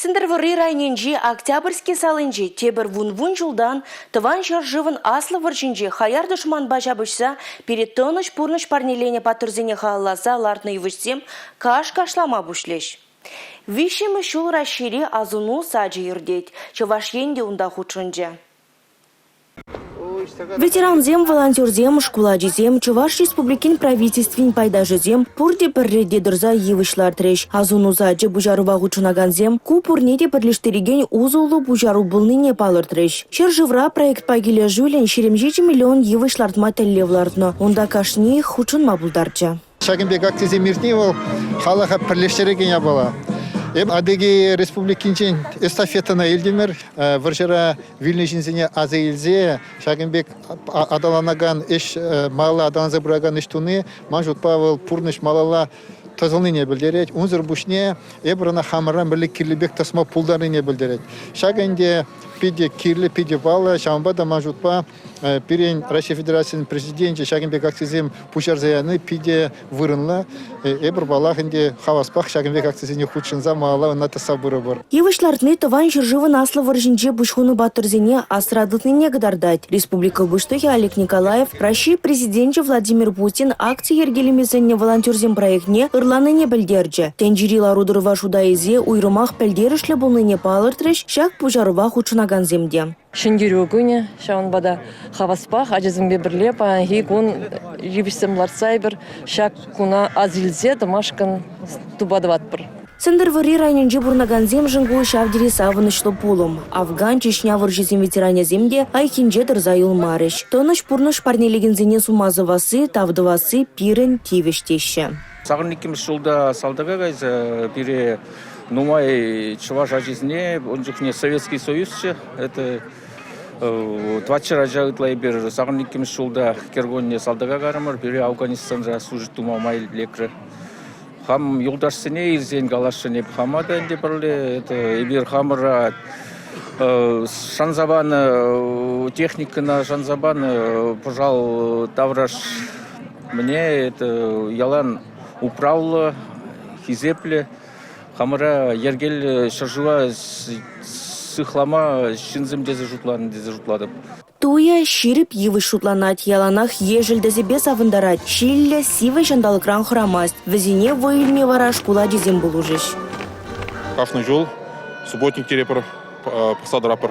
Сӗнтӗрвӑрри районӗнчи Октябрьски салинче тепӗр вун-вун ҫултан Тӑван ҫӗршывӑн Аслӑ вӑрҫинче хаяр тӑшманпа ҫапӑҫса пире тӑнӑҫ пурнӑҫ парнеленӗ паттӑрсене халалласа лартнӑ йывӑҫсем каш кашлама пуҫлӗҫ. Виҫҫӗмӗш ҫул Раҫҫейре асӑну сачӗ иртет. Чӑваш Ен те унта хутшӑнчӗ. Ветерансем, волонтерсем, шкул ачисем, Чӑваш Республикин Правительствин пайташӗсем пурте пӗр рете тӑрса йывӑҫ лартрӗҫ. Асӑну сачӗ пуҫарӑва хутшӑнакансем ку пурне те пӗрлештерекен усӑллӑ пуҫару пулнине палӑртрӗҫ. Ҫӗршывра проектпа килӗшӳллӗн 27 миллион йывӑҫ лартма тӗллев лартнӑ. Унта кашниех хутшӑнма пултарчӗ. Ҫакӑн пек акцисем иртни вӑл халӑха пӗрлештерекен япала. Эп Адыгея Республикинчен эстафетӑна илтӗмӗр. Вӑрҫӑра вилнӗ ҫынсене аса илсе ҫакӑн пек аталанакан ӗҫ, малалла аталанса пыракан ӗҫ туни, ман шутпа, вӑл пурнӑҫ малалла тӑсӑлнине пӗлтерет. Унсӑр пуҫне эпир ӑна хамӑра мӗнле кирлӗ пек тӑсма пултарнине пӗлтерет. Ҫакӑ ӗнтӗ питӗ кирлӗ, питӗ паллӑ. Ҫавӑнпа та ман шутпа Пирӗн Раҫҫей Федерацийӗн Президенчӗ ҫакӑн пек акцисем пуҫарса яни питӗ вырӑнлӑ. Эпир, паллах ӗнтӗ, хаваспах ҫакӑн пек акцисене хутшӑнса малалла ӑна тӑсса пырӑпӑр. Йывӑҫ лартни Тӑван ҫӗршывӑн Аслӑ вӑрҫинче пуҫ хунӑ паттӑрсене асра тытнине кӑтартать. Республика Пуҫлӑхӗ Олег Николаев Раҫҫей Президенчӗ Владимир Путин акци йӗркелеме сӗннӗ волонтерсен проектне ырланине пӗлтерчӗ. Тӗнчери лару-тӑрӑва шута илсе уйрӑмах пӗлтерӗшлӗ пулнине палӑртрӗҫ ҫак пуҫарӑва хутшӑнакансем те. Ҫӗнтерӳ кунӗ, ҫавӑнпа та хаваспах ачасемпе пӗрле паянхи кун йывӑҫсем лартса эпир ҫак куна ас илсе тӑмашкӑн тупа тӑватпӑр. Сӗнтӗрвӑрри районӗнче пурӑнакансемшӗн ку ҫав тери савӑнӑҫлӑ пулӑм. Афган, Чечня вӑрҫисен ветеранӗсем те айккинче тӑрса юлмарӗҫ. Тӑнӑҫ пурнӑҫ парнелекенсене сума сӑвасси, тав тӑвасси пирӗн тивӗҫ теҫҫӗ. Сакӑр иккӗмӗш ҫулта салтака кайса пире нумай чӑваш ачисене, ун чухне Советский Союзчӗ, это тӑватҫӗр ача ытла эпир сакӑр иккӗмӗш ҫулта кӗркунне салтака карӑмӑр, пире Афганистанра служить тума май лекрӗ. Хам юлташсене илсен каласшӑн эп хама та ӗнтӗ пӗрле, это эпир хамӑра шанса панӑ техникӑна шанса панӑ пӑшал тавраш Мне это ялан управлӑ, хисеплӗ, хамӑра йӗркеллӗ ҫӗршыва сыхлама ҫынсем тесе шутланӑ тесе шутлатӑп. Туя ҫирӗп йывӑҫ шутланать, яланах ешӗл тӗсӗпе савӑнтарать, ҫиллӗ, сивӗ ҫанталӑкран хӑрамасть. Вӗсене вӑй илме вара шкул ачисем пулӑшӗҫ. Кашни ҫул субботник терепӗр, пӑхса тӑратпӑр.